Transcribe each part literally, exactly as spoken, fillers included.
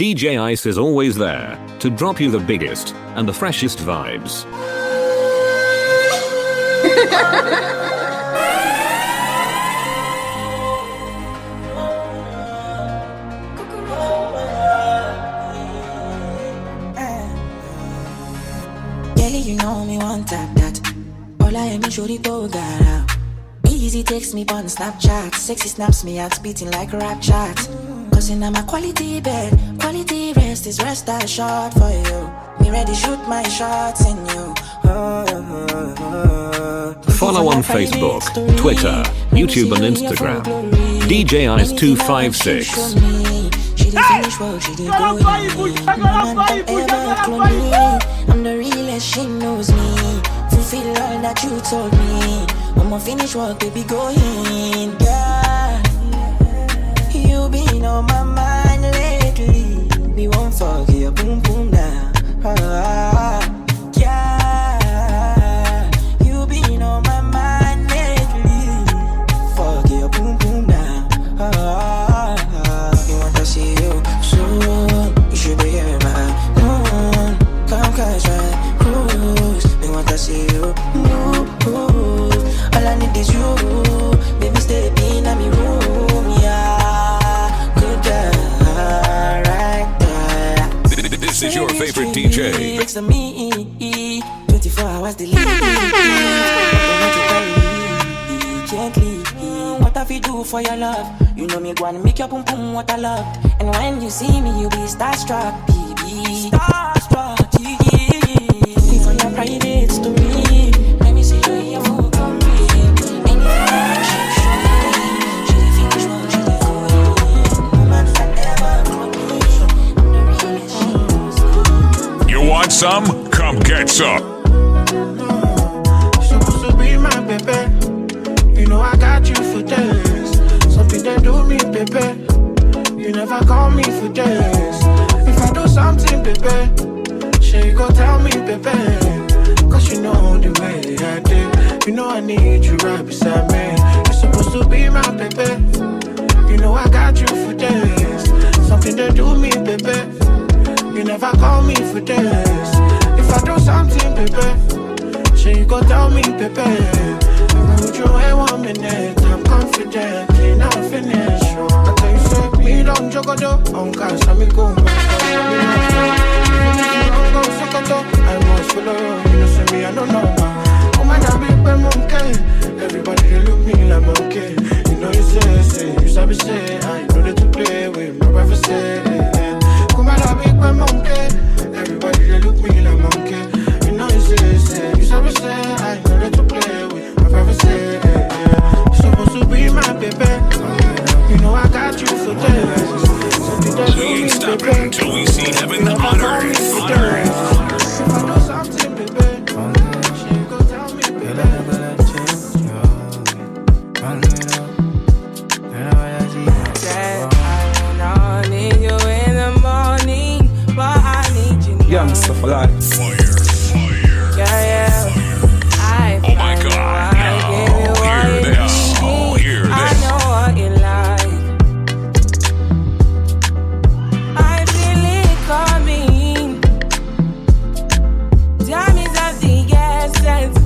D J Ice is always there to drop you the biggest and the freshest vibes. Girl, you know me one tap that. All I am is shorty go gara. Easy takes me on Snapchat. Sexy snaps me out, beating like rap chat. Cause in my quality bed, quality rest is rest assured for you. Me ready shoot my shots in you. Oh, oh, oh, oh. Follow on Facebook, Twitter, YouTube, and Instagram. D J Ice two five six. She dey finish work, she dey go in. Woman forever clone me. I'm the realest, she knows me. Fulfill all that you told me. I'ma finish work, baby, go in. Yeah. You been on my mind lately. Me won't forget your boom boom down. Ah, yeah. You been on my mind lately. Forget your boom boom down. Ah, you want to see you soon. You should be here by noon. Come catch my cruise. Me want to see you move. All I need is you. Baby, stay in my room. Yeah. Good girl. Right there. This is your favorite D J. Next to me. Twenty-four hours delay. Gently. What have you do for your love? You know me go and make your pum pum water love. And when you see me, you be starstruck, baby. Starstruck, yeah. If on your private story, let me see you in your full glory. Anything she show me, she dey finish work, she dey go in. Woman forever clone me. I'm the realest, she knows me. You want some? Come get some. Supposed to be my baby. You know I got you for days. Something they do me, baby. You never call me for days. If I do something, baby, she go tell me, baby. Cause you know the way I do. You know I need you right beside me. You're supposed to be my baby. You know I got you for days. Something they do me, baby. You never call me for days. If I do something, baby, she go tell me, baby. Would you wait one minute? I'm confident, clean and finish. I tell you, say, me don't jogodo, on gas, let me go. I must follow you, you know, see me, I don't know. Oh my God, big monkey. Everybody they look me like monkey. You know you say, say, you sabi say, I know they to play with my privacy. Come on, big monkey. Everybody they look me like monkey. You know you say, say, you sabi say, I know they to play with my privacy. Supposed to be my baby. You know I got you for days. So you don't We ain't stopping until we see heaven on earth. On earth. If I do something, baby, she go tell me, baby. Said I wanna need you in the morning, but I need you now. Youngster for life. Fire, fire. Yeah, yeah. I Oh my God, now hear this. Oh, hear I this. know what you like. I feel it coming. Time is of the essence.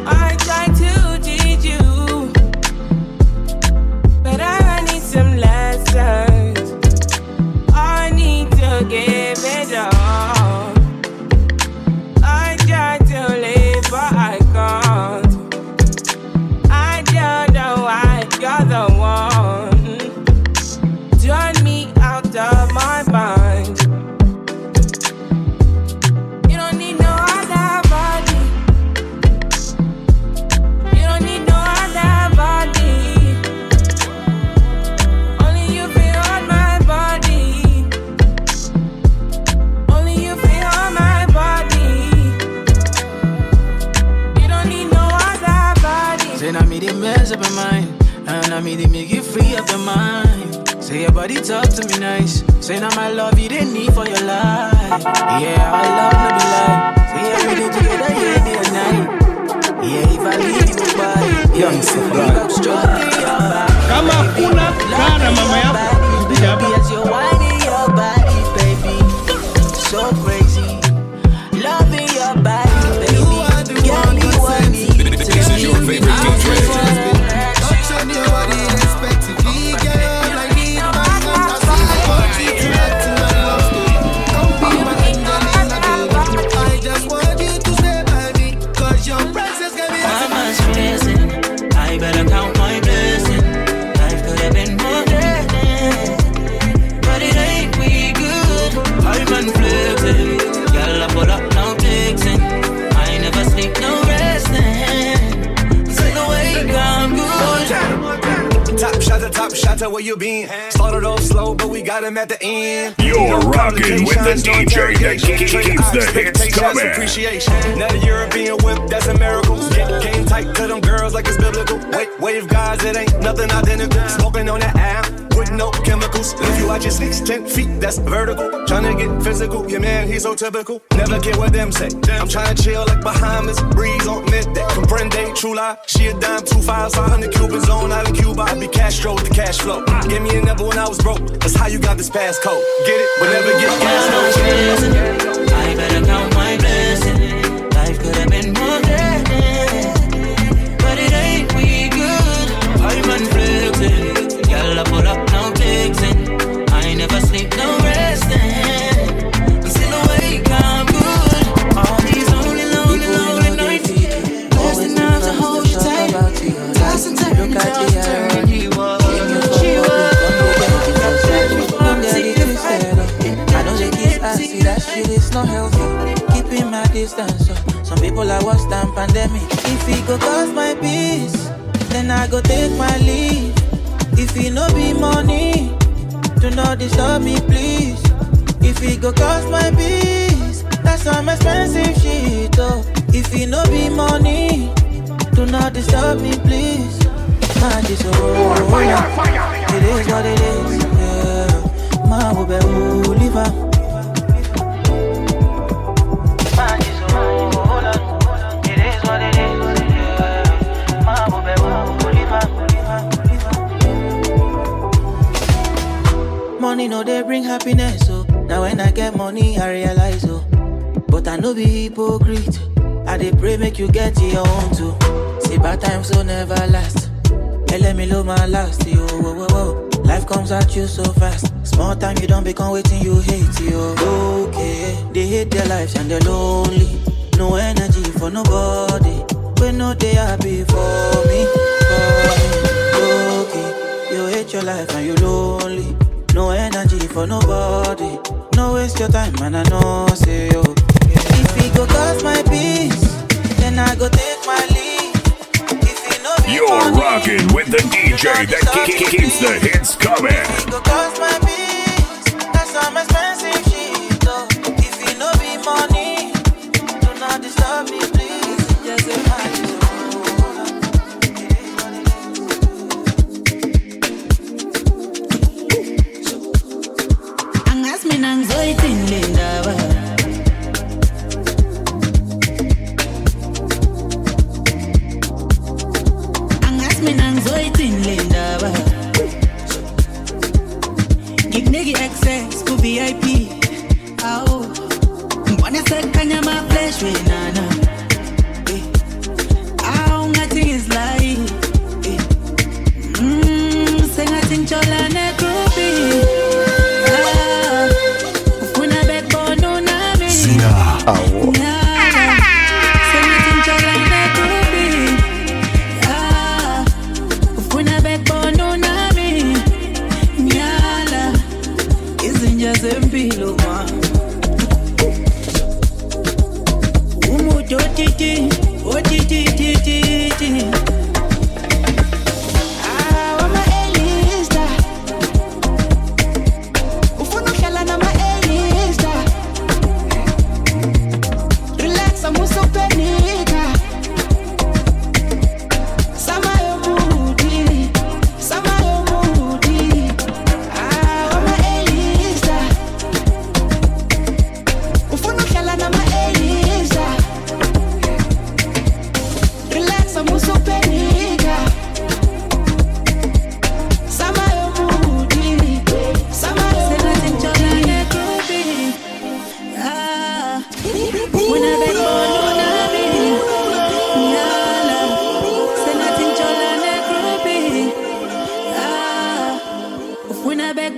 I try to teach you, but I need some lessons. I need to give it up. I try to live, but I can't. I don't know why you're the one. Turn me out of my mind. You don't need no other body. You don't need no other body. Only you feel on my body. Only you feel on my body. You don't need no other body. Say now me they mess up your mind, and now me they make you free up your mind. Say your body talk to me nice. Say now my love you didn't need for your life. Yeah, our love no be lie. Say yeah, we do together, yeah, day and night. Yeah, if I leave you, goodbye. Yeah, Youngster if for I life. Up strong, yeah, Kama hakuna kaa na mama yako, Baby, as you're whining your body, baby, so crazy. Loving your body, baby. Girl, you want me to. This is your favorite D J. Touching your body, expecting me, girl. I need my contact. I want you to act in my love story. Come be my Angelina Jolie. I just want you to stay by me, 'cause your presence got me. Mama's stressing. I better count my blessing. Life could have been more threatening, but it ain't we good. I'm unflexing. Y'all are pull up, no texting. I never sleep, no resting. Say the way I'm good. Top shotter, top shotter, where you been? Started off slow, but we got him at the end. You're rocking with the D J that keeps the hits coming. Appreciation. Now the European whip, that's a miracle. Get game tight to them girls like it's biblical. Wait, wave guys, it ain't nothing identical. Smoking on the app with no chemicals. If you watch your six, ten feet, that's vertical. Tryna get physical, your man, he's so typical. Never care what them say. I'm tryna chill like Bahamas, breeze on midday. Comprende, true lie. She a dime, two fives, five hundred Cuban zone out of Cuba. I be Castro with the cash flow. Gave me a number when I was broke. That's how you got this passcode. Get it? But never get gas, no. I better count my blessing. Life could have been more blessed, but it ain't we good. I'm unflexing. Y'all, I pull up, no texting. I never sleep, no resting. I'm still awake, I'm good. All these lonely, lonely, lonely nights. Just enough to hold you tight. Toss and turn, toss and turn, you up. She was. Don't get it twisted up. I know they kiss, I see that shit is not healthy. Keeping my distance up. Some people are worse than pandemic. If it go cause my peace, then I go take my leave. If it no be money, do not disturb me, please. If it go cause my peace, that's some expensive shit, oh. If it no be money, do not disturb me, please. Man, this, oh, it is what it is, yeah. Man, we be, we live am. Money no dey bring happiness, oh. Now when I get money, I realize, oh. But I no be hypocrite. I dey pray make you get your own too. See, bad times so never last. Let me low my last, yo, whoa, whoa, whoa. Life comes at you so fast. Small time you don't become waiting you hate, yo. Okay, they hate their lives and they're lonely. No energy for nobody. When no they happy for me, for me. Okay, you hate your life and you lonely. No energy for nobody. No waste your time, man. I know, say, yo. If it go cause my peace, then I go take my leave. You're rocking with the D J that keeps the hits coming. If it go cause my peace, that's some expensive shit, oh. If it no be money, do not disturb me, please. Just a Angazi mina ngizoyithini le ndaba. Angazi mina ngizoyithini le ndaba. Ngikunike i-access ku-V I P. Awu. Ngibona sekukhanya ama-flash wenana. Eh. Awu, ngathi ngizilayi. Eh. Mm, sengathi ngitshola ne-groupie. Ah, ufuna bekubona unami. Zina. Awu. Nyala. Sengathi ngitshola ne-groupie. Ah, ufuna bekubona unami. Nyala. Izinja zempilo, ma. Umuthi otiti, otiti, titi. Ah, wama elista. Ufuna uhlala nama elista. Relax, amusa ukupanika. Sama yomuthi, sama yomuthi. Ah, wama elista. Ufuna uhlala nama elista. Relax, amusa ukupanika.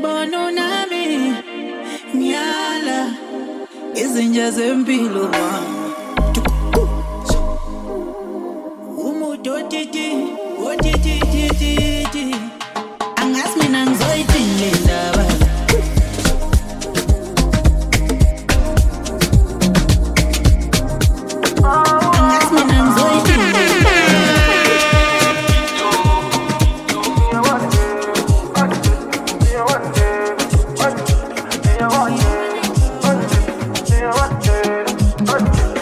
Bono nami, nyala, izinja zempilo mama. Umutotiti, otititititi. Angazi mina ngizoyithini le ndaba. Angazi mina ngizoyithini le ndaba.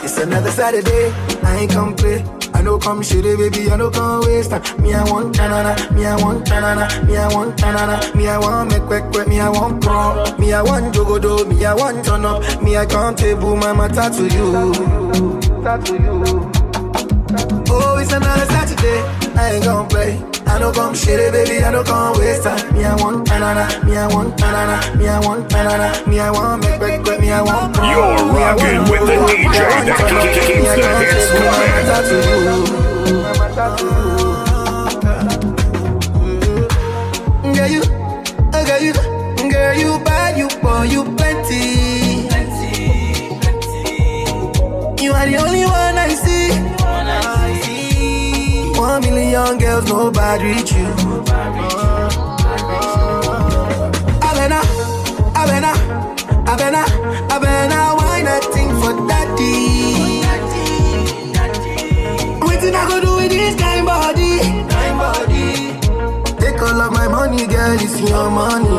It's another Saturday, I ain't come play. I know come shitty, baby, I know come waste time. Me, I want tanana, me, I want tanana, me, I want tanana, me, I want make quick quick, me, I want pro, me, I want jogodo, me, I want turn up, me, I come table my matter to you. Oh, it's another Saturday, I ain't gonna play. I know come shitty, baby, I know come waste time. Me, I want tanana, me, I want tanana, me, I want tanana, me, I want make quick quick, me, I want pro. You're rocking with the D J that keeps the hits coming. Girl, you, oh, girl, you, girl, you bad, you poor, you plenty. You are the only one I see. One million girls, nobody reach you. Abena, Abena, Abena, Abena, why nothing for daddy? Wetin I go do with this kind body? Kind body. Take all of my money, girl, it's your money.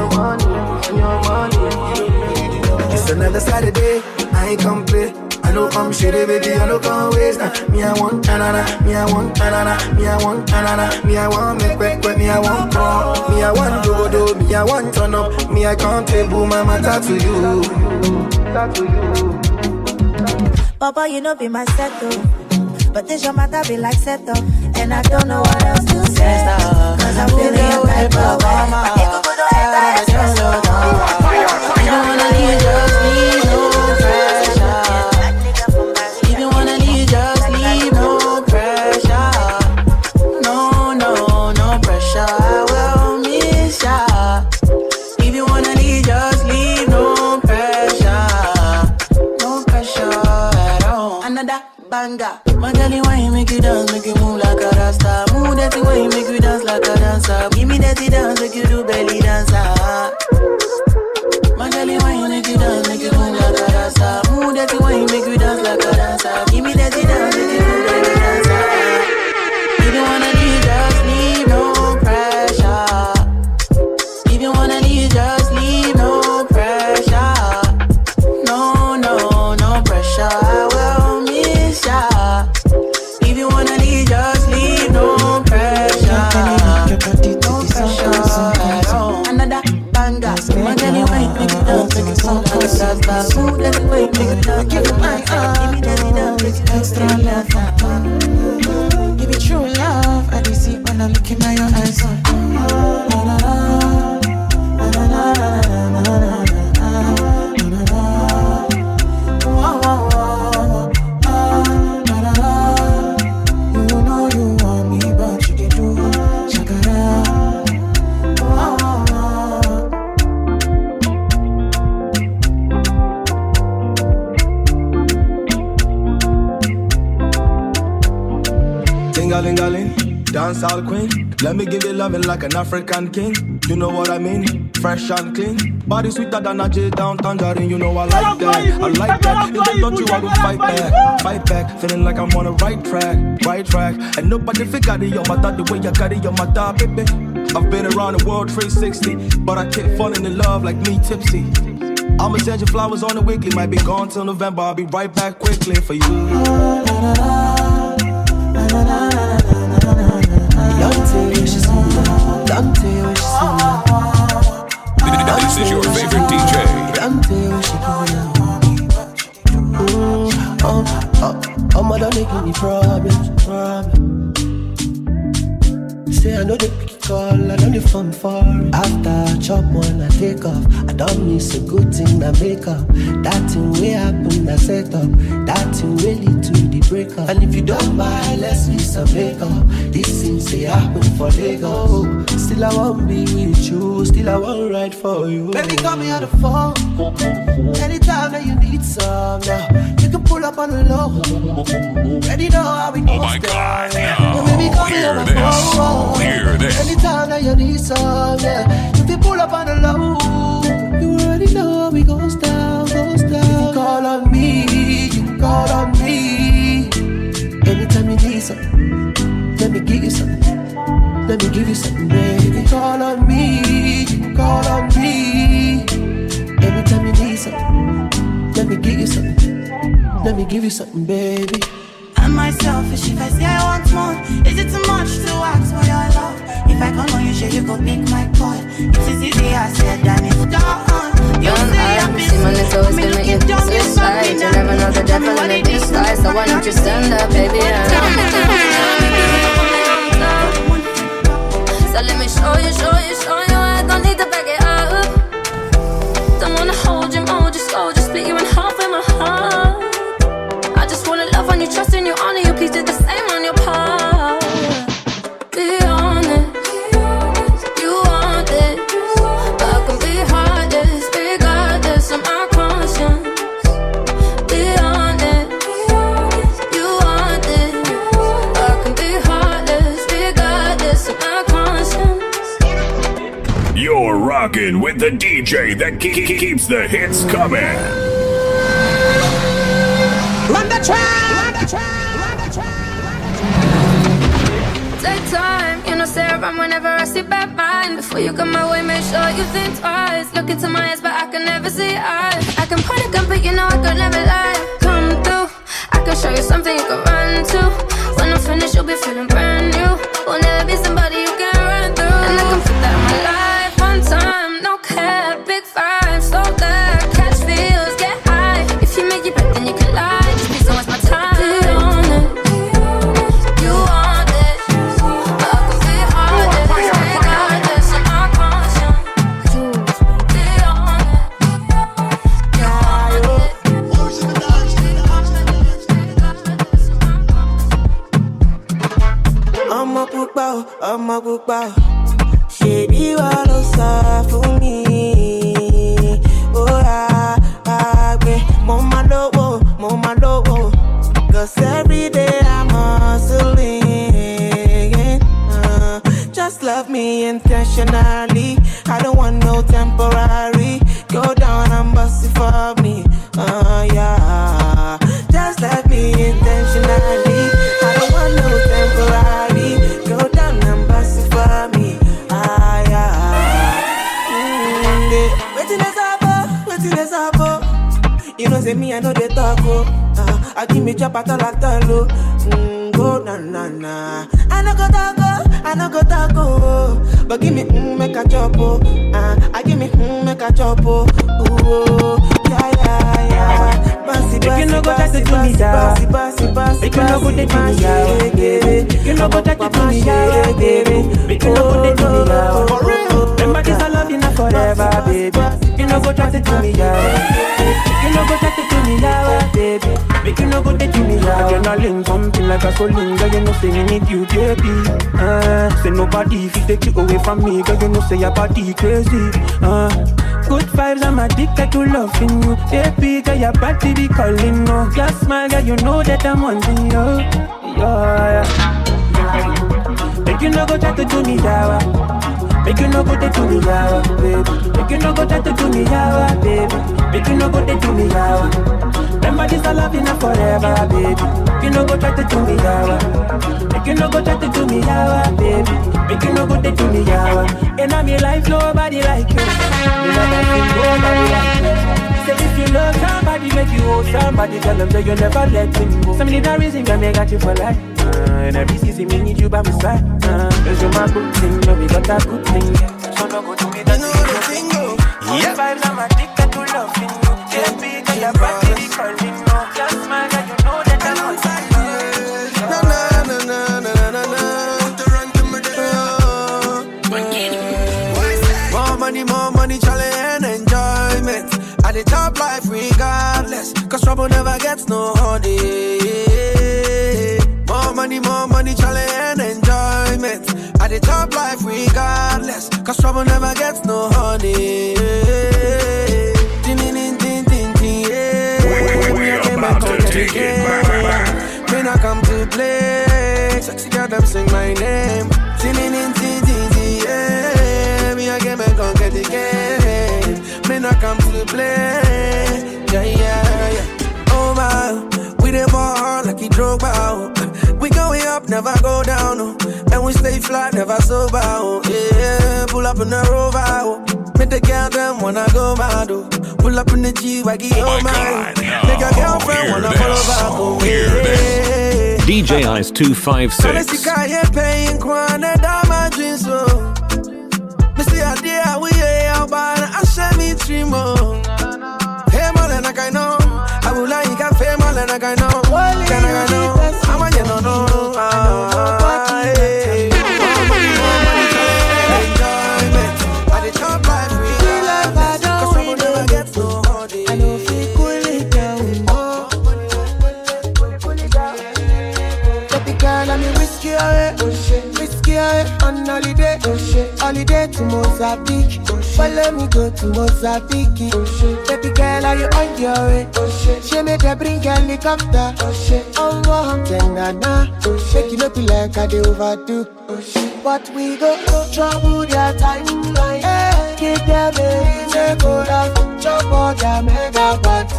It's another Saturday, I ain't come play. I know come shitty, baby, I know come waste time. Me, I want tanana, me, I want tanana, me, I want tanana, me, I want make quick quick, me, I want pro, me, I want jogodo, me, I want turn up, me, I come table my matter to you. Papa, you know be my settle. But this your matter be like setup. And I don't know what else to say. Cause I'm feeling your type of way. If you could do it, I swear so. If you wanna leave, just leave, no pressure. If you wanna leave, just leave, no pressure. No, no, no pressure. I will miss ya. If you wanna leave, just leave, no pressure. No pressure at all. Another banger. My girl, why you make you dance, make you move like a rasta? Move that way, make you dance like a dancer. Give me that dance, make you do belly dancer. My girl, why you make you dance, make you move like a rasta? Move that way, make you dance like a dancer. Give me that dance, make you do belly dancer. If you wanna leave, just leave, no pressure. If you wanna leave, just leave, no pressure. No, no, no pressure. I will miss ya. If you wanna leave, just leave, no pressure. No pressure at all. Another banger. My girl, you make me dance, make it sound like a star. Smooth like the way you make it dance, make it dance. Give me that dance, make it dance, make it dance. Give me true love, I dey see when I look in your eyes. Oh. You know you want me, but you dey do shakara. Ting-a-ling-a-ling, dancehall queen. Let me give you loving like an African king. You know what I mean? Fresh and clean. Body sweeter than a J down tangerine. You know I like that. I like that. If they touch you, I will fight back. Fight back. Feeling like I'm on the right track. Right track. And nobody fi carry your matter the way you carry your matter, baby. I've been around the world three sixty, but I keep falling in love like me tipsy. I'ma send you flowers on the weekly. Might be gone till November. I'll be right back quickly for you. Don't tell you she's soon. Don't tell you she's soon. This is your favorite D J. Don't tell you she gonna want me. Oh, oh, oh, my don't give me problems, problems. Say I know the pick call, I know the phone for it. After I chop one, I take off. I don't miss a good thing, I make up. That thing we happen, I set up. That thing really to the break up. And if you don't mind, let's be some break up. This thing say happen for Lagos. Still I won't be with you, still I won't ride for you. Baby, call me on the phone. Anytime that you need some, now you can pull up on the low. Ready now, how we go. Oh my God, now. Baby, call me on the phone. Hear this. Anytime that you need some, yeah, you can pull up on the low. You already know how we go down, go down. You can call on me, you can call on me. Anytime you need some, let me give you some. Let me give you something, baby. Call on me, call on me. Anytime you need something, let me give you something. Let me give you something, baby. Am I selfish if I say I want more? Is it too much to ask for your love? If I call on you, sure you go pick my call. It's easy, I said, and it's done. You say I'm busy, me look it down, you stop me now. Tell me what it is, so why don't you stand up, baby? So let me show you, show you, show you. I don't need to back it up. Don't wanna hold you more, just go, just split you in half with my heart. I just wanna love on you, trust in you, honor you. Please do the same on your part. Be honest, you want it. I can be heartless, regardless of my conscience. Be honest, you want it. I can be heartless, regardless of my conscience. You're rocking with the D J that ke- ke- keeps the hits coming. Run the track! Take time, you know, say I run whenever I see bad mind. Before you come my way, make sure you think twice. Look into my eyes, but I can never see eyes. I can point a gun, but you know I could never lie. Come through, I can show you something you can run to. When I'm finished, you'll be feeling brand new. Will never be somebody you can run through. And I can put that in my life one time, no cap, big five, slow that, catch feels, get high. If you make it back, then you can lie. Just be so much my time. Be honest, you want it. I can be heartless, regardless of my conscience. Be honest, you want it. Ọmọ pupa o, ọmọ pupa o. Ṣebí wà ló sá fún mi? Ó ra àgbẹ̀, mo máa lówó, mo máa lówó. 'Cause every day I'm hustling. Uh, just love me intentionally. I don't want no temporary. Go down and bust it for me. Uh, yeah. Just love me intentionally. I don't want no temporary. Go down and bust it for me. Ah, yeah. Mm, yeah. Wetin dey happen? Wetin dey happen? You know say me, I know they talk, oh. Uh, I give me chop at all, at all, oh. Mm, go na, na, na. I no go talk, oh. I no go talk, oh. But give me, mm, make a chop, oh. Uh, I give me, mm, make a chop, oh. Ooh, oh. Yeah, yeah, yeah. Bossy, make you no go try to do me that. Bossy, bossy, bossy, make you no go try to do me that, baby. Make you no go try to do me that, baby. Make you no go try to do me that. For real. Remember this, I love you not forever, baby. You no go try to do me, yeah. You no go try to do me, yeah, baby. Make you no go take me, yeah. Adrenaline pumping like a gasoline, girl, you know say me need you, baby. Uh, say nobody if you take you away from me, girl, you know say your body crazy. Uh, good vibes, I'm addicted to loving you, baby. Girl, your body be calling, no. Your smile, girl, you know that I'm wanting you. Yeah, yeah. Make you no go try to do me yawa. Make you no go try to do me yawa, baby. Make you no go try to do me yawa, baby. Make you no go try to do me yawa. Remember this, I love you not forever, baby. You no go try to do me yawa. Make you no go try to do me yawa, baby. Make you no go try to do me yawa. In my life, nobody like you. Nobody, nobody like you. Say if you love somebody, make you hold somebody. Tell them that you never let him go. Some need a reason can make got you for life. Uh, and every season we need you by my side. Uh, cause you're my good thing, no, we got that good thing. Yeah. So no go do me that thing, no. Yeah. Vibes, I'm addicted to loving you. Can't be, cause your body be calling, no. Just smile, girl, you know that I know it's you. Na, na, na. More money, more money, challenge and enjoyment. I dey chop life regardless, cause trouble never gets no holiday. Regardless, cause trouble never gets no honey. Tin, tin, tin, tin, tin, tin, yeah. We're about to take it back. Me not come to play. Sexy girl, them sing my name. Tin, tin, tin, tin, tin, tin, yeah. Me again, me gon' get the game. Me not come to play. Yeah, yeah, yeah. Oh my, we dey ball hard like a Drogba. Oh. We going up, never go down. Oh. And we stay fly, never sober. Oh. Yeah, pull up in the Rover. Oh. Make the girl them wanna go mad. Oh. Pull up in the G Wagon. Oh my, God. Make your girlfriend wanna follow back. Oh, yeah. D J Ice two five six. Paying Kwana damages. Oh. Me see a day we are but I share me dream. Oh. Fame all and I know. I will like a fame all and I know. Can I know? I'm a you know. Enjoyment. I dey chop life with love. Cause trouble never gets no honey. I know if you cool it down. Baby girl, I'm a whiskey away. Whiskey away on holiday. Holiday to Mozambique. Follow me go to Mozambique. Baby girl, are you on your way? She made her bring helicopter. Oh, wow, then na na. Shake it up like I dey overdo. But we go trouble their timeline. Hey, give them a reason go down. Chop all their megabytes.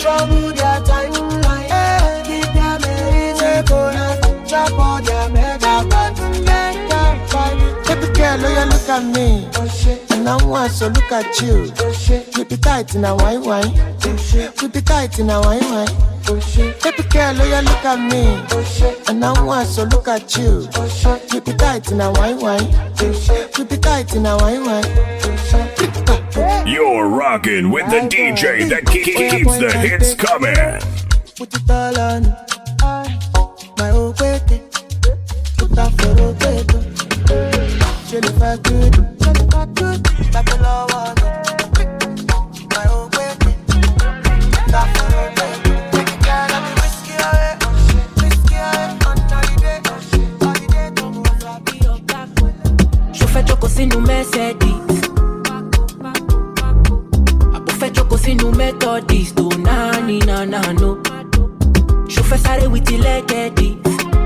Trouble their timeline. Hey, give them a reason go down. Chop all their megabytes. Megabytes. Baby girl, oh, you look at me. And I want to look at you. We be tight in a wine wine. We be tight in a wine wine. Baby girl, oh, you look at me. And I want to look at you. We be tight in a wine wine. We be tight in a wine wine. You're rocking with the D J that ke- keeps the hits coming. Put it all on. My own way. Put that for rotate. She look for good. She look for good. Back alone. My own way. Put that for rotate. Girl, I be whiskey away. Whiskey away. On holiday. Holiday. Chauffeur Choco, c'est nous, Mercedes. Abofẹ́ jókòó sínú Methodist o, nani na na no. Ṣó fẹ́ sáré with the leg edit?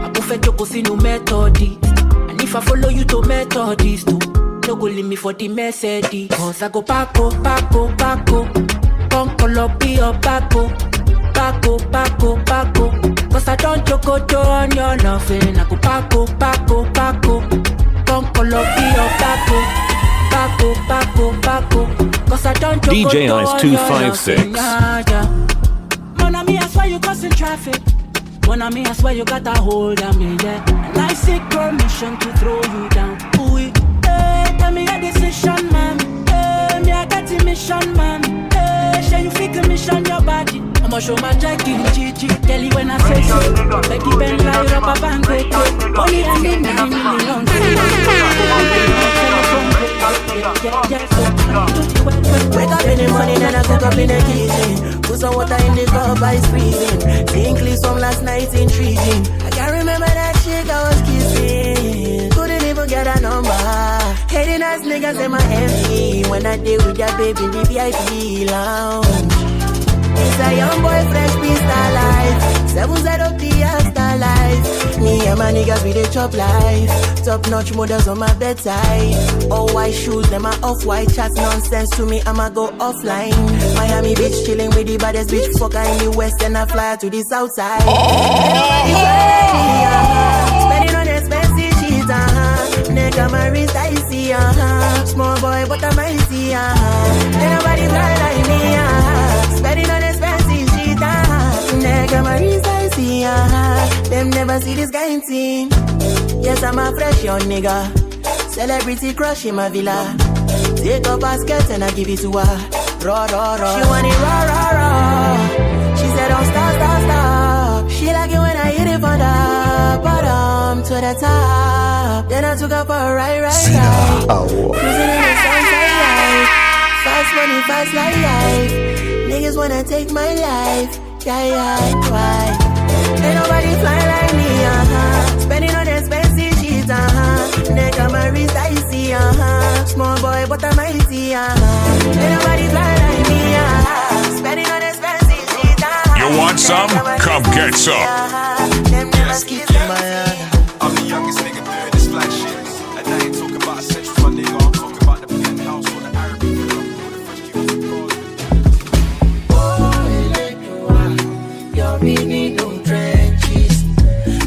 Abofẹ́ jókòó sínú Methodist. And if I follow you to Methodist o, no go leave me for the Mercedes. Cause I go pack o, pack o, pack o. Come call up your back o. Pack o, pack o, pack o. Cause I don jokojo on your loving. I go pack o, pack o, pack o. Come call up your back o. Pack o, pack o, pack o. Cause I don jokojo on your loving. D J Ice two five six. Yeah, yeah. Mon ami, I swear you causing traffic. Mon ami, I swear you got a hold on me, yeah. And I seek permission to throw you down. Ooh, hey, tell me your decision, man. Hey, me, I got the mission, man. Hey, shall you feel the mission, your body? I'ma show my jack in G G. Tell you when I say so. Becky Ben, lie, rubber band, go, go. Only I need, need, need, need, long. Yeah, yeah, yeah. Wake up in the morning and I cook up in the kitchen. Put some water in the cup, ice freezing. Think leaves from last night intriguing. I can't remember that chick I was kissing. Couldn't even get a number. Hating ass niggas in my M P. When I deal with that baby in the V I P lounge. It's a young boy, fresh pista life. Seven zero P R star life. Me and my niggas, we dey chop life. Top notch models on my bedside. All white shoes, them are off white chat nonsense to me. I'ma go offline. Miami Beach chilling with the baddest bitch fucker in the West, and I fly to the south side. Everybody say, uh-huh. Spending on expensive shit, uh-huh. Nigga, my wrist icy, uh-huh. Small boy, but I'm icy, uh-huh. Ain't nobody fly like me, uh-huh. Spending on expensive shit, uh-huh. Nigga, my wrist icy, uh-huh. Them never see this kind thing. Yes, I'm a fresh young nigga. Celebrity crush in my villa. Take a basket and I give it to her. Raw, raw, raw. She want it raw, raw, raw. She said, don't stop, stop, stop. She like it when I hit it from the bottom to the top. Then I took her for a ride, ride, ride. Cruising in the sunset life. Fast money, fast life. Niggas wanna take my life. Yeah, yeah, why? Ain't nobody fly like me, uh-huh. Spending on expensive shit, Nigga, my wrist icy, uh-huh. Small boy, but I'm mighty, uh-huh. Ain't nobody fly like me, uh-huh. Spending on expensive shit, uh-huh. You want some? Come get some. Uh-huh. Them never skip my hand. I'm the youngest nigga doing this fly shit. And I ain't talking about a central fund, nigga. I'm talking about the penthouse or the Arabic villa with the fresh kids and cars. Oh, Eledua, your mini no trenches.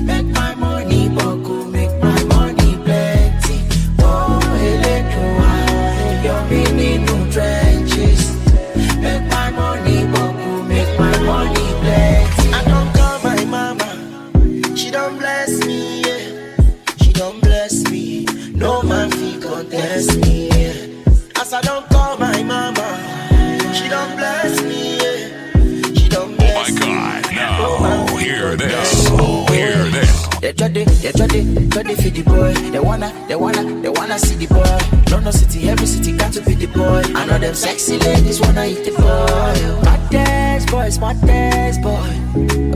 Make my money boku, make my money plenty. Oh, Eledua, your mini no trenches. Make my money boku, make my money plenty. I don't call my mama, she don't bless me, yeah. She don't bless me, no man fit contest me, yeah. As I don't call my mama, she don't bless me, yeah. She don't bless me. Oh my God, now hear this. Oh, hear this. They try to, they try to, try to feed the boy. They wanna, they wanna, they wanna see the boy. No, no city, every city got to be the boy. I know them sexy ladies wanna eat the boy. Smartest boy, smartest boy.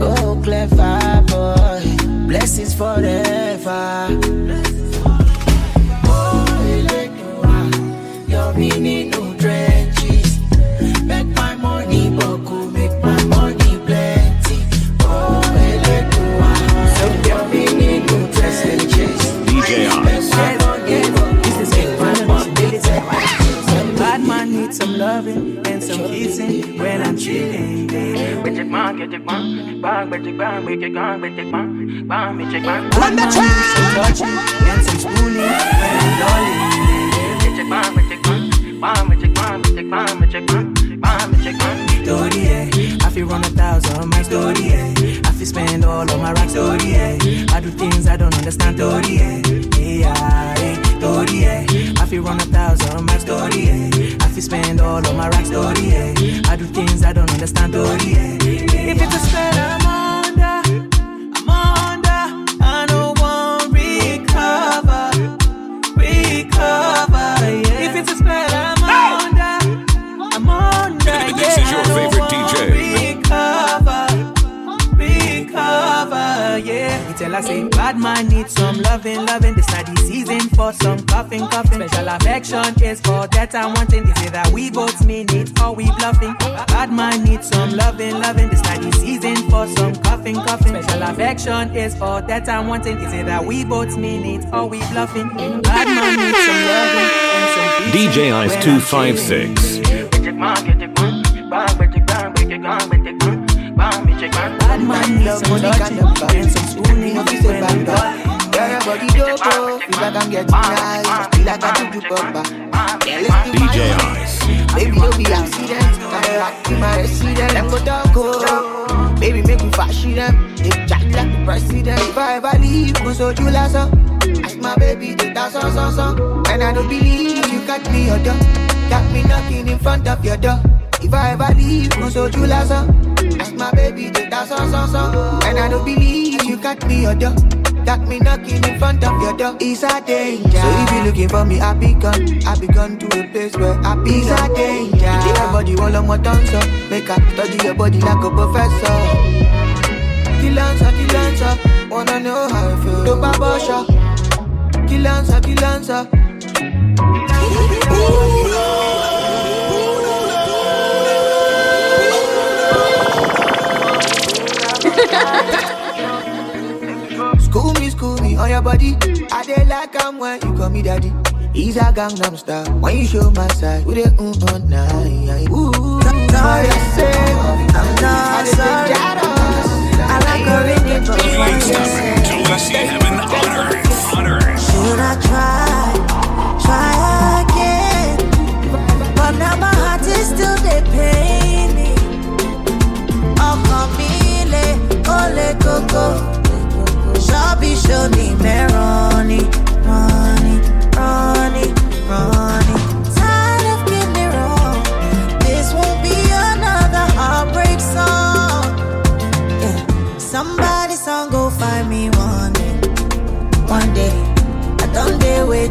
Oh, clever boy. Blessings forever. Oh, Eledua, your mini no trenches. Make my money boku, make my money plenty. Oh, Eledua, your mini no trenches. D J Ox. Make my money boku, make my money plenty. Bad man needs some loving and some kissing when I'm chilling, baby. Bad man needs some touching and some spooning when I'm darling, baby. Story, eh? I feel run a thousand my story, eh? I feel spend all of my racks, story, eh? I do things I don't understand, story, eh? Yeah, eh? Story, eh? I feel run a thousand my story, eh? I feel spend all of my racks, story, eh? I do things I don't understand, story, eh? If it's a spell, I'm under, I'm under. I don't want recover, recover, yeah. If it's a spell, I'm under, I'm under, yeah. This is your favorite D J. Recover, recover, yeah. You tell us say bad man need some loving, loving. This not the season for some coughing, coughing. Special affection is for that I'm wanting. Is it that we both mean it or we bluffing? Bad man need some loving, loving. This not the season for some coughing, coughing. Special affection is for that I'm wanting. Is it that we both mean it or we bluffing? Bad man need some loving and some D J Ice two five six. Bad man need some touching and some spooning. Everybody dope, oh, feel like I'm getting high, feel like I do the bumper. D J Ice. Baby, no be accident. I'm like in my resident. Them go talk, oh. Baby, make me fashion them. They chat like the president. If I ever leave, go so you last, uh. Ask my baby, they dance on, on, on. And I don't believe you got me your door. Got me knocking in front of your door. If I ever leave, go so you last, uh. Ask my baby, they dance on, on, on. And I don't believe you got me your door. Got me knocking in front of your door. It's a danger. So if you looking for me, I be gone. I be gone to a place where I be a danger. Everybody all on my tongue, so make I study your body like a professor. Kill answer, kill answer. Wanna know how I feel. Dope abortion. Kill answer, kill answer. School me, school me on your body. I dey like am when you call me daddy. He's a Gangnam Style. When you show my side, we dey mm on nine. Ooh, sorry, I say I'm not sorry. I like a really good one. Lucy Heaven on earth. On earth. Should I try, try again? But now my heart is still dey pain me. Ọkàn mi le, ó le koko. Ṣọ́bí ṣó ni mẹ́rọ̀ọ́ni, rọ́ni, rọ́ni, rọ́ni. Tired of getting it wrong. This won't be another heartbreak song. Yeah. Somebody song go find me one day. One day. I don't dare wait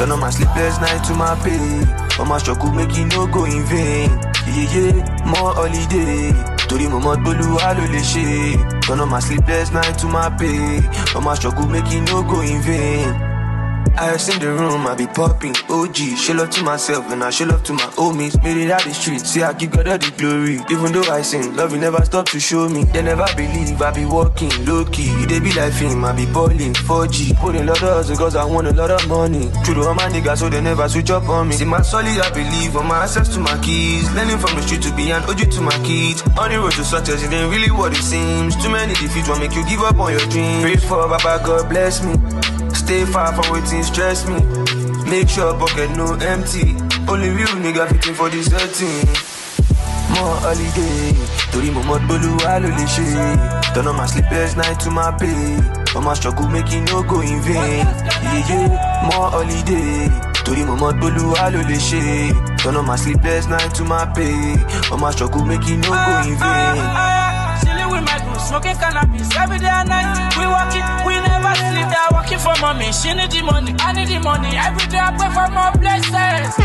Turn on my sleepless night to my pay. All my struggle make it no go in vain. Yeah, yeah, yeah, more holiday. Torí mo mọ̀ pé Olúwa ló lè ṣe. Turn on my sleepless night to my pay. All my struggle make it no go in vain. I seen the room, I be popping. O G, show love to myself and I show love to my homies. Made it out the street, see I give God all the glory. Even though I sin, love you never stop to show me. They never believe I be working low key. They be like film, I be balling four G. Put a lot of hustle cause I want a lot of money. True to all my niggas, so they never switch up on me. See my solid, I believe on my access to my keys. Learning from the street to be an O G to my kids. On the road to success, it ain't really what it seems. Too many defeats will make you give up on your dreams. Pray for Baba, God bless me. Stay far from wetin stress me. Make sure pocket no empty. Only real nigga fitting for this setting. More holiday. Torí mo mọ̀ pé Olúwa ló lè ṣe. Turn on my sleepless night to my pay. All my struggle make it no go in vain. Yeah, yeah, more holiday. Torí mo mọ̀ pé Olúwa ló lè ṣe. Turn on my sleepless night to my pay. All my struggle make it no go in vain. Chilling with my goons, smoking cannabis every day and night. We working, we never sleep. They are working for mommy. She need the money, I need the money. Every day I pray for more blessings.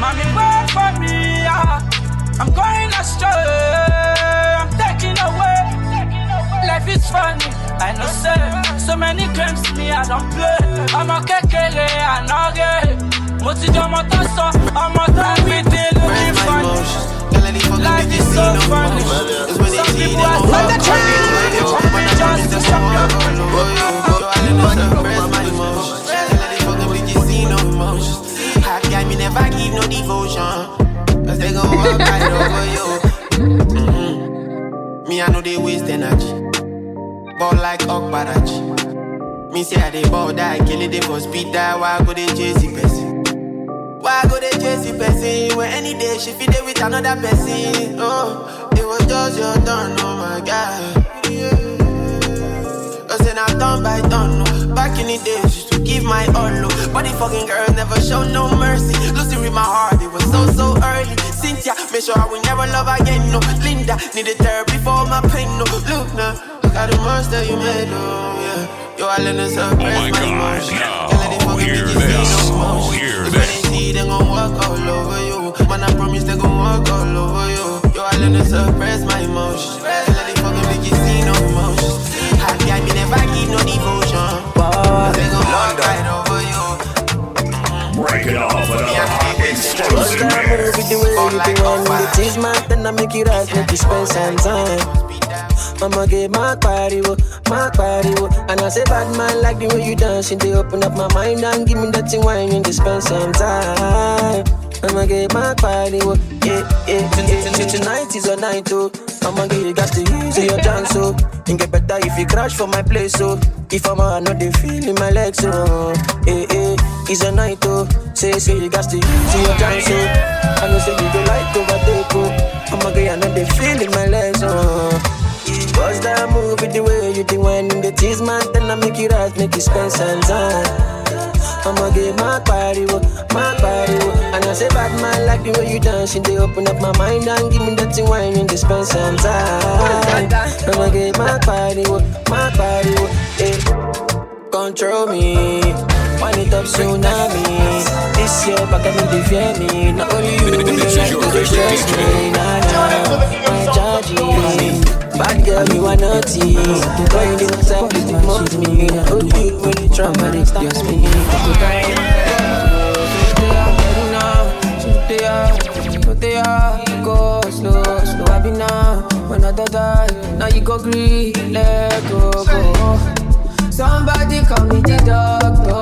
Mommy, pray for me. Yeah. I'm going astray. I'm taking away. Life is funny. I know say so many games me I don't play. I'm a kékeré, I know gay. Mo ti di ọmọ tó sọ, ọmọ tó ń bí dé lórí funny. Life is so funny. Some people are so funny. Just to stop. Hard guy, me never give no devotion. Cause they gon' walk right over you. Mm-hmm. Me, I know they waste energy. Ball like Okparachi. Me say I dey ball die, kill it for speed die. Why I go dey chase the person? Why I go dey chase the person? When any day she fit dey with another person. Oh, it was just your turn, oh my God. Yeah. I say now turn by turn, no. Back in the days, used to give my all, no. But the fucking girl never show no mercy. Losing with my heart, it was so, so early. Cynthia, make sure I will never love again, no. Linda, need a therapy for my pain, no. Look now, look at the monster you made, no, yeah. You all in the surprise, Oh my my God, emotion. now Tell her they fucking hear bitches see this. no emotion. Hear If this. they see, they gon' walk all over you. Man, I promise they gon' walk all over you. You all in the surprise, my emotion. Tell her they fucking bitches see no emotion. Hard guy, me never give no devotion. They gon' walk right over you. Break it off with a hot What's explosive that move mix. with the way you do one? The tease man, then I make it right, make you spend some time. I'ma get my body, wo, my body, wo. And I say bad man like the way you dancing. They open up my mind and give me that thing wine and they spend some time. I'ma get my body, wo. Yeah, yeah, yeah, yeah. Tonight is a night, oh. I'ma get you got to use your chance, oh. And get better if you crash for my place, oh. If I'm out, I know they feel in my legs, oh. Eh, eh, it's a night, oh. Say, say you got to use your chance, oh. I know say you go like overtake, oh. I'ma get, I know they feel in my legs, oh. What's that move with the way you do when the tease man? Then I make it right, make you spend some time. I'ma get my body, wo, my body, wo. And I say bad man like the way you dancing. They open up my mind and give me that thing wine and they spend some time. I'ma get my body, wo, my body, wo. Eh. Control me, one it up tsunami. This year, back at me, they fear me. Not only you, This is your favorite D J. Nah, nah, my charge. Bad girl, you are naughty. Why you didn't tell me to move me? Not only you, when you try my next dance me. Go slow, slow, I be now. When I die, now you go green, let go, go. Somebody call me the doctor.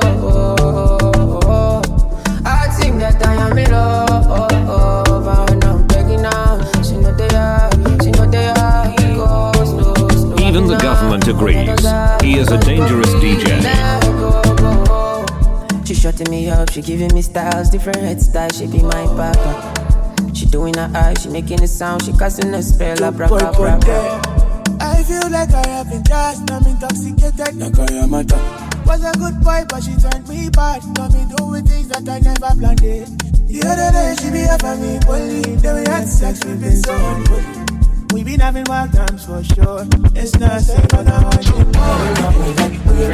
I think that I am in love, and I'm begging now. She know they are, she know they are. Go slow, slow, I Even be the now. government agrees. He is a dangerous D J. Let go, go. She shutting me up, she giving me styles, different head styles. She be my papa. She doing her eyes, she making the sound, she casting a spell, abracadabra. I feel like I have been gassed, I'm intoxicated, like I am a top. Was a good boy, but she turned me bad. Got me doing things that I never planned it. The other day, she be up on me, bully. Then we had sex, we been so unruly. We been having wild times for sure. It's not safe, but I want you more.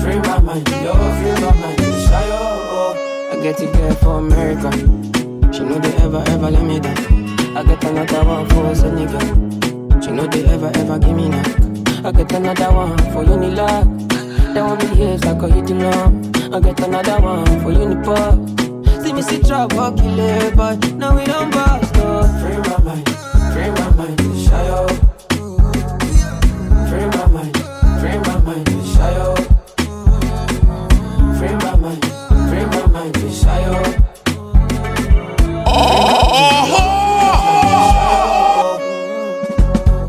Free my mind, yo, free my mind, Shayo. I get a girl for America. She know they ever, ever let me down. I get another one for Senegal. She know they ever, ever give me knock. I get another one for Unilag. That one be years like a hit long. I get another one for Unipop. See me see trouble, kill it, but now we don't bust, no. Free my mind, free my mind, Shayo. Free my mind, free my mind, Shayo. Free my mind, free my mind, Shayo.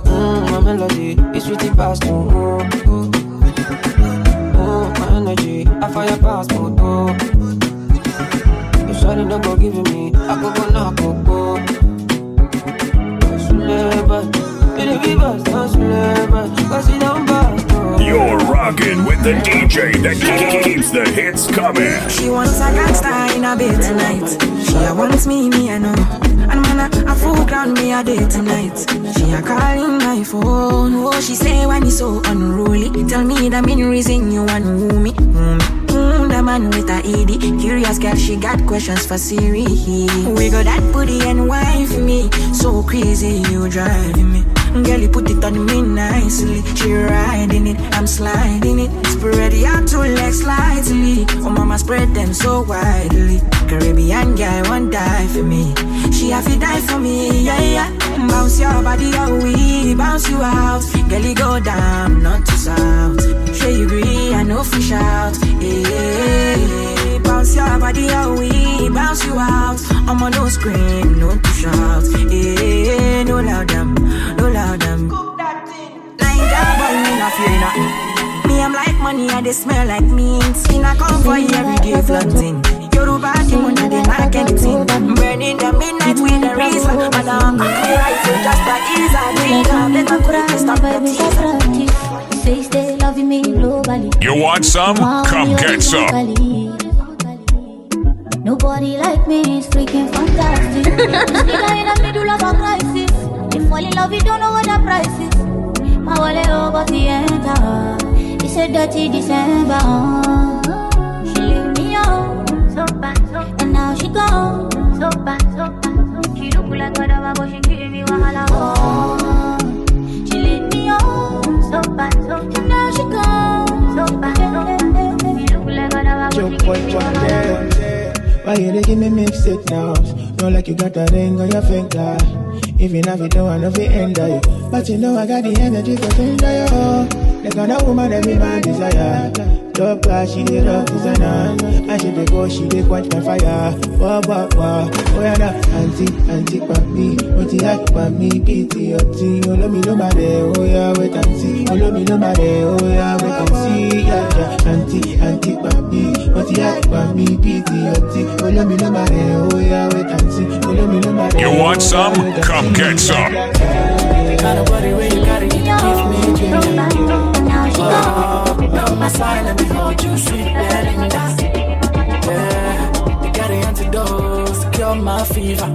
Mm, my melody is sweet past, oh, oh, oh. Oh, my energy, I fire past, oh, oh. You sorry, no go give me, I go go knock, oh, oh. Suleba, baby, bust, oh, Suleba, cause you don't bust, oh. You're rocking with the D J that keeps the hits coming. She wants a gangster in a bed tonight. She a wants me, me I know. And man, a, a full ground me a day tonight. She a calling my phone. Oh, she say when it's so unruly. Tell me the main reason you want woo me. Mm, mm, the man with a E D. Curious girl, she got questions for Siri. We go that booty and wife me. So crazy, you driving me. Girl, you put it on me nicely. She riding it, I'm sliding it. Spread your two legs slightly. Oh, mama, spread them so widely. Caribbean girl won't die for me. She have to die for me, yeah, yeah. Bounce your body, oh, we bounce you out. Girl, you go down, not to south. Sure you agree, I know fish out. Yeah, bounce your body, oh, we bounce you out. I'm on no scream, no to shout. Yeah, no loud them, no loud them. Naija boy, me not fear nothing. Me, I'm like money and they smell like mint. In a convoy every day flaunting. Yoruba Kimona, they not getting. Burning the midnight with the reason. And I'm copyright, so just a ease. I need a little quick to stop the tease. Say stay loving me globally. You want some? Come get some. Nobody like me is freaking fantastic. This nigga in the middle of a crisis. They fall in love, you don't know what the price is. My wallet over the enter. It's a dirty December. She leave me out, so bad, so bad. And now she gone, so bad, so bad. She look like whatever, but she giving me wahala. Oh, she leave me out, so bad, so bad. And now she gone, so bad, so bad. She look like whatever, but she giving me wahala. Why you dey give me mixed signals? Not like you got a ring on your finger. Even if you don't wanna be enter you. But you know I got the energy to send you. The kind of woman every man desire. Top class, she dey love designer. And she dey go, she dey quench my fire. Wah, wah, wah. Oh yeah, nah. Auntie, auntie, papi. Auntie, I, papi, pity, auntie. Olomi lo mare, oh yeah, wait and see. Olomi lo mare, oh yeah, wait and see. Yeah, yeah. Auntie, auntie, papi. Auntie, I, papi, pity, auntie. Olomi lo mare, oh yeah, wait and see. Olomi lo mare. You want some? Come get some. Kind of body where you gotta give me, give me. Oh, no, my side, let me hold you, sweet Belinda. Yeah, you got the antidote to cure my fever.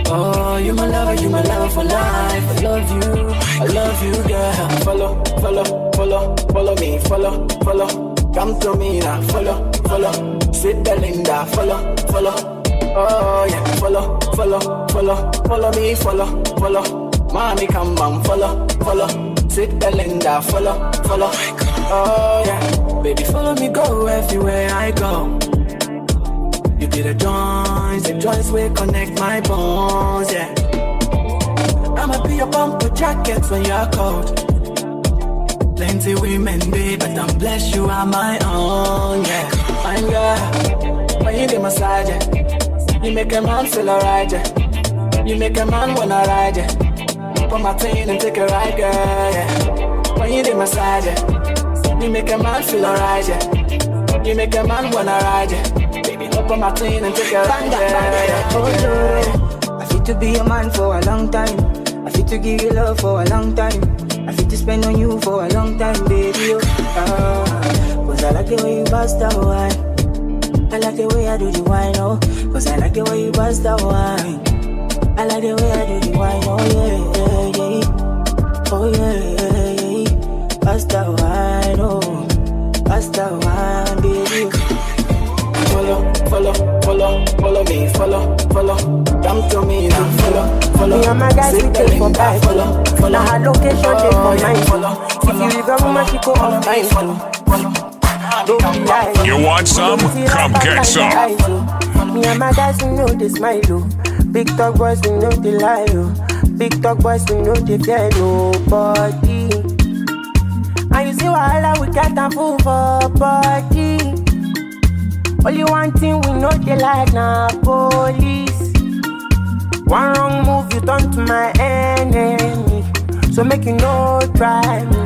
Oh, you my lover, you my lover for life. I love you, I love you, girl. Follow, follow, follow, follow me, follow, follow. Come to me now, follow, follow. Sweet Belinda, follow, follow. Oh yeah, follow, follow, follow, follow me, follow, follow. Mommy, come on, follow, follow. Sweet Belinda, follow, follow. Oh yeah, baby, follow me, go everywhere I go. You be the joints, the joints will connect my bones, yeah. I'ma be your pump jacket when you're cold. Plenty women, babe, but I'm blessed you are my own, yeah. Fine girl, when you dey massage, yeah. You make a man feel alright, yeah. You make a man wanna ride, yeah. Put my thing and take a ride, girl, yeah. When you dey massage, yeah. You make a man feel alright, yeah. You make a man wanna ride, yeah. Baby, hop on my thing and take a ride, yeah. I fit to be your man for a long time. I fit to give you love for a long time. I fit to spend on you for a long time, baby. Oh. Ah, cause I like the way you bust that wine. I like the way I do the wine, oh, cause I like the way you bust that wine. I like the way I do the wine, oh yeah, yeah, yeah. Oh yeah, yeah, yeah. Bust that wine, oh, bust that wine, baby. Follow, follow, follow, follow me, follow, follow. Come to me now, follow, follow. Me and my guys, we take for bike. Follow, follow. Now her location, take for mine. Follow, if you leave a woman, she go on fine. Don't be like You want some? Come get some. Me and my guys, we know they smile, oh. Big talk boys, we know they lie, oh. Big talk boys, we know they fear nobody. And you see wahala, we get am full for body. Only one thing we know they like na police. One wrong move, you turn to my enemy. So make you no try me.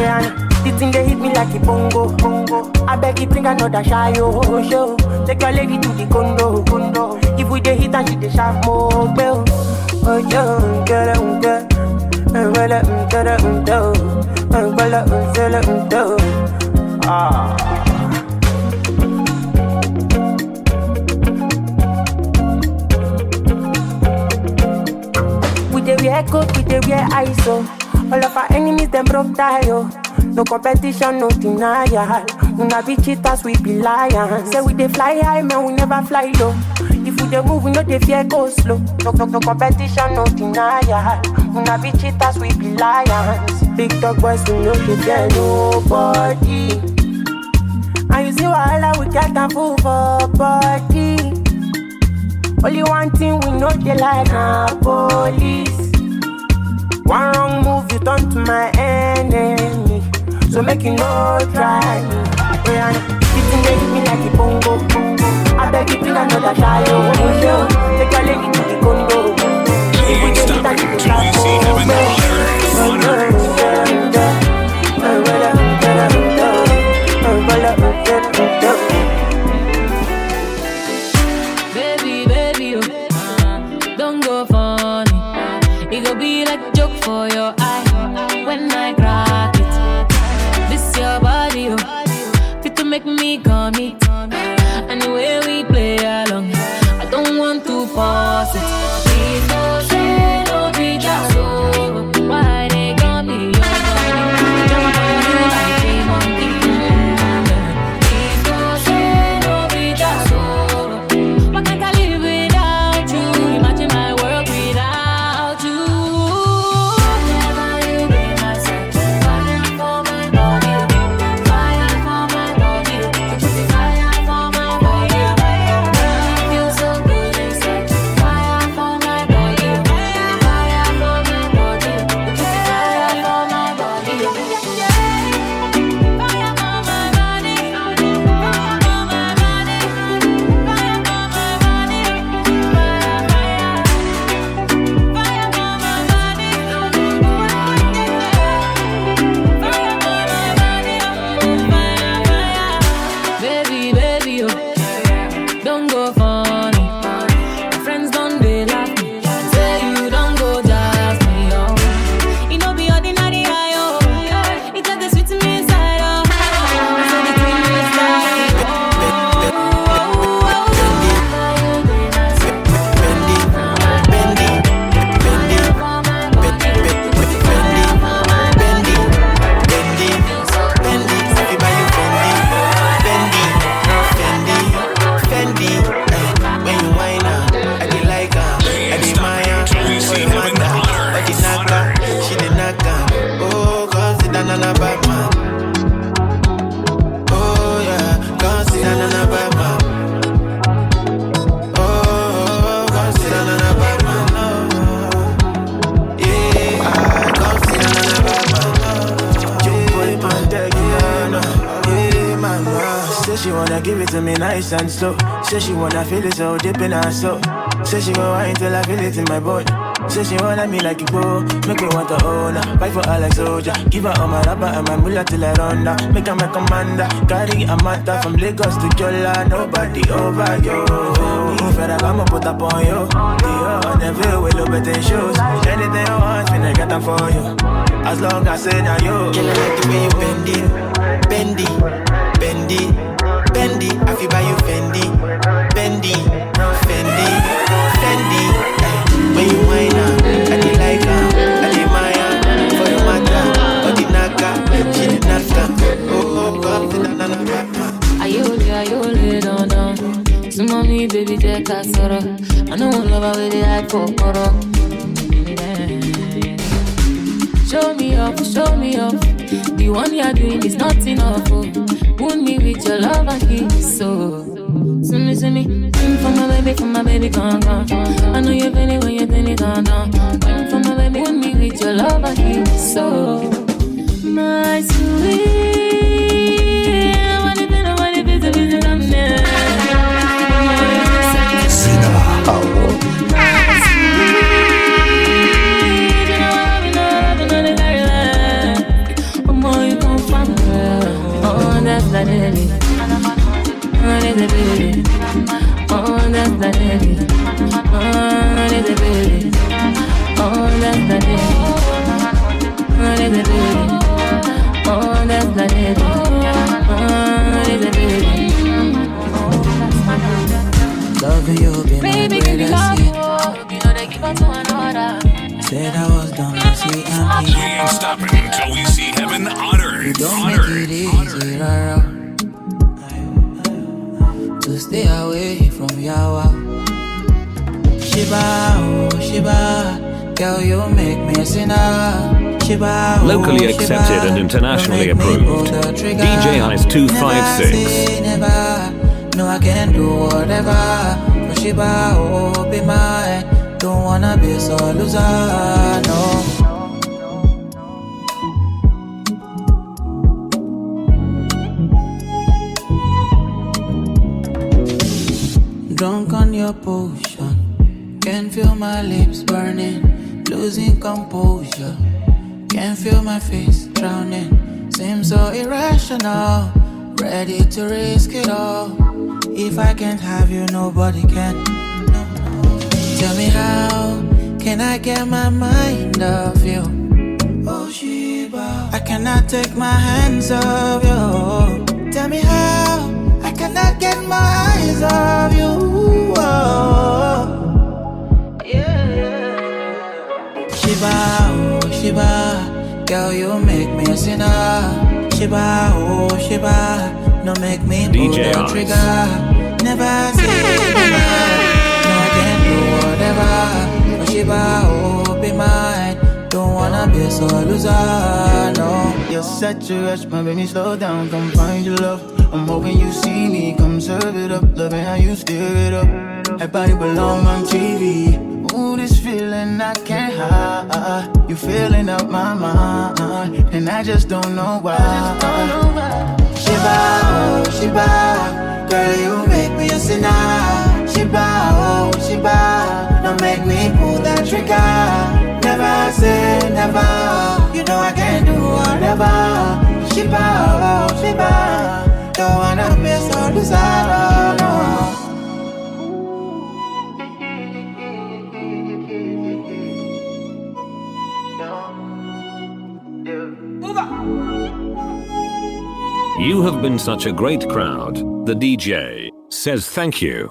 Yeah, the thing they hit me like a bongo, bongo. I beg you bring another shy, oh, show. Take your lady to the condo, condo. If we dey hit and she dey sharp more, bell. Oh, yo, girl, girl. Ah. We dey wear coat, we dey wear I S O. All of our enemies dem broke tie, oh. No competition, no denial. Una be cheaters, we be lions. Say we dey fly high, man, we never fly low. If we dey move, we no dey fear go slow. No, no, no competition, no denial. Una be cheaters, we be lions. Big talk boys, we no dey fear nobody. And you see wahala, we get am full for body. Only one thing we know they like na police. One wrong move, you turn to my enemy. So make you no try me. Oh, yeah, the thing they hit me like a bongo, bongo. I beg you bring another shy, oh, oh, oh. Take your lady to the condo. If we dey hit and she dey sharp, oh, oh. Baby, baby, oh, uh, don't go funny. It go be like joke for your eye when I crack it. This your body, oh, fit to make me come it. And the way we play along, I don't want to force it. Please don't say no be just so. Why they got me? Jump on you like a monkey. Please don't say no be just so. What can I live without you? Imagine my world without you. Never you be my sacrifice. Fire for my body, fire for my body, fire for my body. Feel so good inside. Fire for my body, fire for my body, fire for my body. Baby, baby, oh, don't go funny. My friends don't they laugh me. Say you don't go just me, oh. It no be ordinary, I, oh. It just dey sweet me inside, oh. So the thing is like, oh, oh, oh, oh. Fendi, eh, when you wine am, I dey like am, I dey admire. For the matter, all the knacker, she dey knack am. Oh, come sit down on a bad man. Oh yeah, come sit down on a bad man. Oh, come sit down on a bad man. Yeah, come sit down on a bad man. Young boy, man, take it down. Yeah, mama, say she wanna give it to me nice and slow. Say she wanna feel it so deep in her soul. Say she go wine till I feel it in my body. Say she wanna me like a boy, make me want to own her. Fight for her like soldier. Give her all my rubber and my mullah till I run down. Make her my commander. Carry a matter from Lagos to Jola. Nobody over you. Ferragamo put up on you. Dior on the veil with Louboutin shoes. Anything you want, finna get them for you. As long as say now you. Girl, I like the way you bend it, bend it, bend it. Fendi, I fit buy you Fendi, Fendi, Fendi, Fendi. Eh, when you wine am, I dey like am, I dey maya. For your matter, all the naka, she dey knack am. Oh, oh, come to na na na na. Ayole, ayole, dandan. Súnmọ́ mi, baby, jẹ́ ká sọ̀rọ̀. I know love how they hide for koro. Show me off, show me off. The one you are doing is not enough. Oh. Wound me with your love and kiss. So, send me, send me, send for my baby, for my baby, gone, gone. I know you're feeling when you're feeling, gone, gone. Send for my baby, wound me with your love and kiss. So, my sweet, what if you know what if it's a visit I'm there? Omo, you come from where? Oh, that's the lady. Oh, that's the lady. Oh, that's the lady. Oh, that's the lady. Oh, that's the lady. Oh, that's the lady. Oh, that's the lady. Loving you be my Baby, give me greatest love, sin. Oh. You know they give up to another. Said I was done, I see I'm We ain't stopping until we see heaven on earth. You don't On make earth. It On easy, earth. Rara. To stay away from yawa. Shiba, oh, Shiba, girl, you make me a sinner. Shiba, oh, Locally accepted Shiba, and internationally you make me approved. Pull the trigger. D J Ice two five six. Never say never. No, I can do whatever. For Shiba, oh, be mine. Don't wanna be a sore loser, no. Drunk on your potion, can feel my lips burning, losing composure. Can feel my face drowning, seems so irrational. Ready to risk it all. If I can't have you, nobody can. No. Tell me, how can I get my mind off you? Oh, Shiba, I cannot take my hands off you. Tell me, how I cannot get my eyes off you. Oh. Yeah. Shiba, oh, Shiba, girl, you make me a sinner. Shiba, oh, Shiba, no make me pull D J the Ice. Trigger. Never say never. No, I can do whatever. But Shiba, oh, be mine. Don't wanna be a sore loser, no. You're such a rush, my baby, slow down, come find your love. I'm hoping you see me, come serve it up. Loving how you stir it up. Everybody belong on T V. Ooh, this feeling I can't hide. You feeling up my mind, and I just don't know why. Shiba, oh, Shiba, girl, you make me a sinner. Shiba, oh, Shiba, don't make me pull that trigger. Never say never. You know I can do whatever. Shiba, oh, Shiba, don't wanna miss all this, oh, no. You have been such a great crowd. The D J says thank you.